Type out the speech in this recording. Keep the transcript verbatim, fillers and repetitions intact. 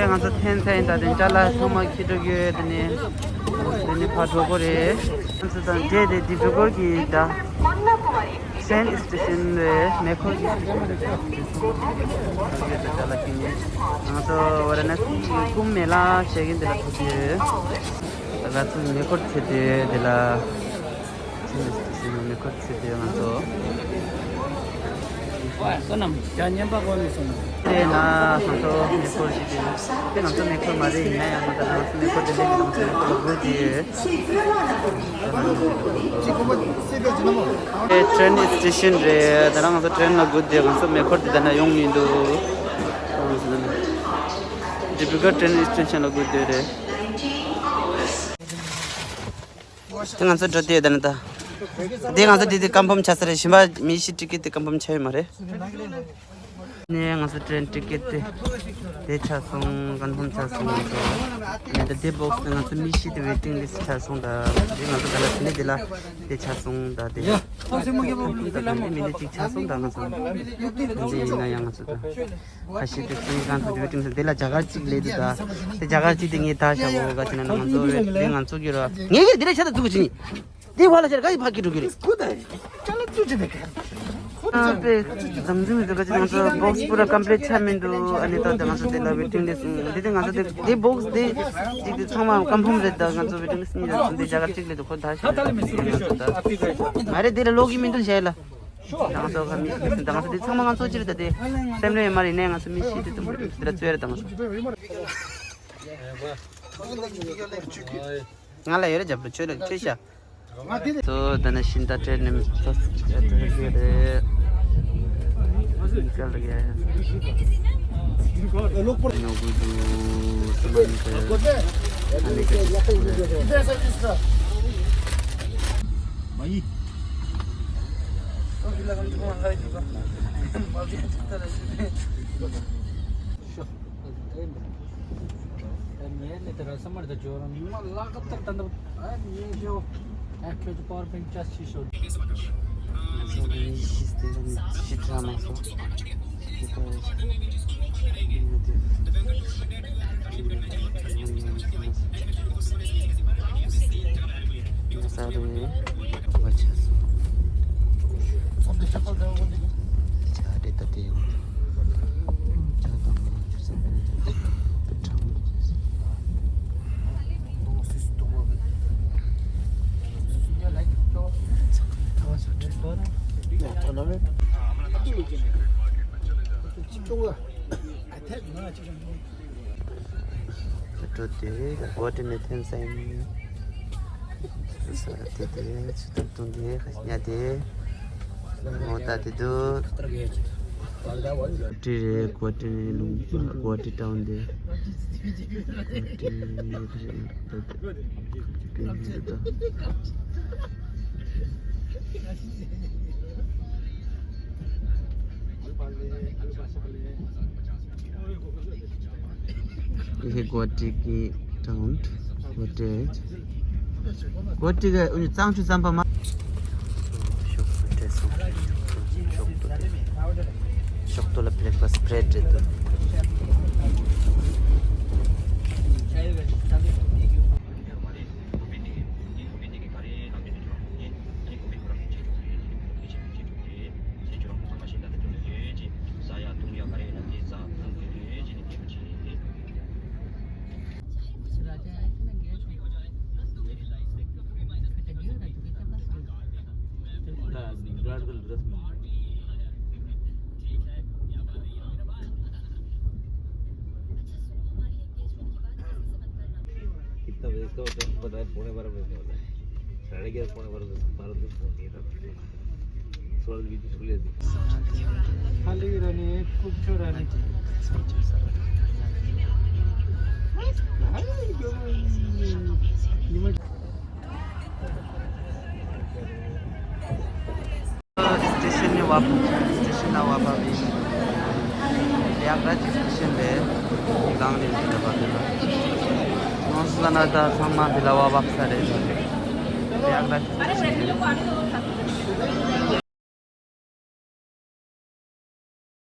ང་ཚོ་འཐེན་ཚར་ཡིན། ད་དེ་ཅ་ལག་ཚང་མ་འཁྱེར་འགྲོ་གི་ཡོད། དེ་ནས་དེ་ནས་ཕར་འགྲོ་དགོས་རེད། ང་ཚོ་དང་འབྲས་དེ་ཌི་བྷི་གོར་གྱི་ད་ཊེན་སི་ཊེ་ཤན་རེད། མེ་འཁོར་གྱི་སི་ཊེ་ཤན་རེད། ད་ཅ་ལག་འཁྱེར་ནས་ང་ཚོ་ཝ་ར་ཎ་སི་ཀུམ་མེ་ལ་བྱེད་མཁན་དེ་ལ་ཐུག་གི་ཡོད། ད་ང་ཚོ་མེ་འཁོར་ཚུད་དེ་དེ་ལ། མེ་འཁོར་ཚུད་དེ་ང་ཚོ། ཨ། བསོད་ནམས་རྒྱ་ཉན་པ་གོ་ནས་སོང་། དེ་ན་ང་ཚོ་མེ་འཁོར་ཞིག་དེ་དེ་ང་ཚོ་མེ་འཁོར་མ་རེད། ཡིན་ན་ཡང་ང་ཚོ་མེ་འཁོར་དེ་ལེན་གྱི་འདུག་མེ་འཁོར་ལ་སྒུག་གི་ཡོད། དེ་ཊེན་སི་ཊེ་ཤན་རེད། ད་ང་ཚོ་ཊེན་ལ་སྒུག་དེ་ང་ཚོ་མེ་འཁོར་དེ་ད་ན་ཡོང་མི་འདུག་ཌི་བྷི་གོར་ཊེན་སི་ཊེ་ཤན་ལ་སྒུག་དེ་རེད། དེ་ང་ཚོ་འགྲོ་དུས་ད་ནི་ད། དེ་ང་ཚོ་དེ་དེ་ཀོན་ཕོམ་ཆགས་ས་རེད། གཞན་པ་མི་ཤི་ཊི་ཀེ་ཊི་དེ་ཀོན་ཕོམ་ཆགས་ཡོད་མ་རེད། ནས་ང་ཚོ་ཊེན་ཊི་ཀེ་ཊི་དེ་དེ་ཆགས་སོང་། ཀོན་ཕོམ་ཆགས་སོང་ང་ཚོ། ནས་ད་དེ་བོག་སི་དེ་ང་ཚོ་མི་ཤི་དེ་ཝེ་ཊིང་ལིསི་ཊི་ཆགས་སོང་ད། དེ་ང་ཚོ་ད་ལ་དེ་ནས་དེ་ལ་དེ་ཆགས་སོང་ད་དེ། ད་དེ་མི་ནི་གཅིག་ཆགས་སོང་ད་ང་ཚོ། དེ་ཡིན་ན་ཡང་ང་ཚོ་ད། ཁ་ཤས་དེ་སུན་ཀན་ཐུག་དེ་ཝེ་ཊིང་ལིསི་ཊི་དེ་ལ་རྒྱ་གར་གཅིག་སླེབས་དུས་ད། དེ་རྒྱ་གར་གཅིག་དེ་ངས་ད་བཞག་གོ་ག་ཅི་ན་ང་ཚོ་ཝེ་དེ་ང་ཚོ་གི་ར། ངས་གི་དེ་ལ་ཤ་ད་ཐུག་གི་ཅི་ནི། དེ་བ་ལ་ཤར་ག་ཡི་ཕ་གི་འགྲོ་གི་རེད། ཁུ་ད་ཅ་ལག་ཅུ་ཅི་དེ་ག་ཨ་པེ། འཛམ་གླིང་དུ་ག་ཅི་ང་ཚོ་བོག་སི་པུ་ར་ཀམ་པི་ལིཊ་ཆ་མི་འདུག་ཨ་ནི་ད་ད་ང་ཚོ་དེ་ལ་ཝེ་ཊིང་ལིསི་ཊི་འདི་དེ་ང་ཚོ་དེ་དེ་བོག་སི་དེ་གཅིག་དེ་ཚང་མ་ཀོན་ཕོམ་རེད། ད་ང་ཚོ་ཝེ་ཊིང་ལིསི་ཊི་གཉིས་ད་ཚོ་འདི་རྒྱ་གར་གཅིག་སླེབས་དུས་ཁོ་ད་ཤ་ད་ང་ཚོ་ད་མ་རེད། དེ་ལ་ལོག་གི་མི་འདུག་ཞེས་ལ། རང་ཚོ་ག་མི་ཤེས་ཟིན། ད་ང་ཚོ་དེ་ཚང་མ་ང་ཚོ་ཅི་རེད། ད་དེ་སེམས་ནང་ཡོད་མ་རེད། ནས་ང་ཚོ་མི་ཤེས་དེ་དུམ་བུ་དེ་ལ་བཙོས་རེད། ད་ང་ཚོ་ང་ལ་ཡོད་རེད། རྒྱབ་ལོ་ཆོས་ལ་ཆོས་ཤ། ཚོ་ད་ནི་ཤིན་ཏ་ཊེན་ནི་ཚོ་ཡ་ཏྲ་གི་རེད། ཀལ་རེད། ཉོ་དགོས་འདུག་སི་མ་ནི་ཀལ་ཨ་ནི་ཀལ་མ་ཡི། ད་འགྲོ་དེ་གོ་དྲི་ནས་འཐེན་ས་ཡིན། ས་དེ་དེ་ཚུ་ཐུབ་ཐུང་དེ་ཁ་ཉ་དེ་ངོ་ད་དེ་དུ་དྲི་རེད། གོ་དྲི་ནས་ལུང་གོ་དྲི་ཏང་དེ་གོ་དྲི་ནས་ཁ་ཉ་དེ། He got it down. Got it. Got it གཙང་ཆུ་རྩམ་པ་མ། ཤོག་བུ་སྤྲད་སོང་། ཤོག་བུ། ཤོག་བུ་ལ་བྷི་རེག་ཕ་སི་སི་སྤྲད་འདུག कितना बजे इसका होता है पता है? पौने बारह बजे का होता है। साढ़े ग्यारह, पौने बारह बजे, बारह बजे फोन किया था। थोड़ा देर बीच में खुले थे। खाली रहने, कुछ रहने। स्टेशन ने वापस, स्टेशन ना वापस भी। प्रयागराज स्टेशन पे गांव ने भी दबा देगा। नौसलाना था, सामान दिलावा वापस आ रहे थे। प्रयागराज स्टेशन पे।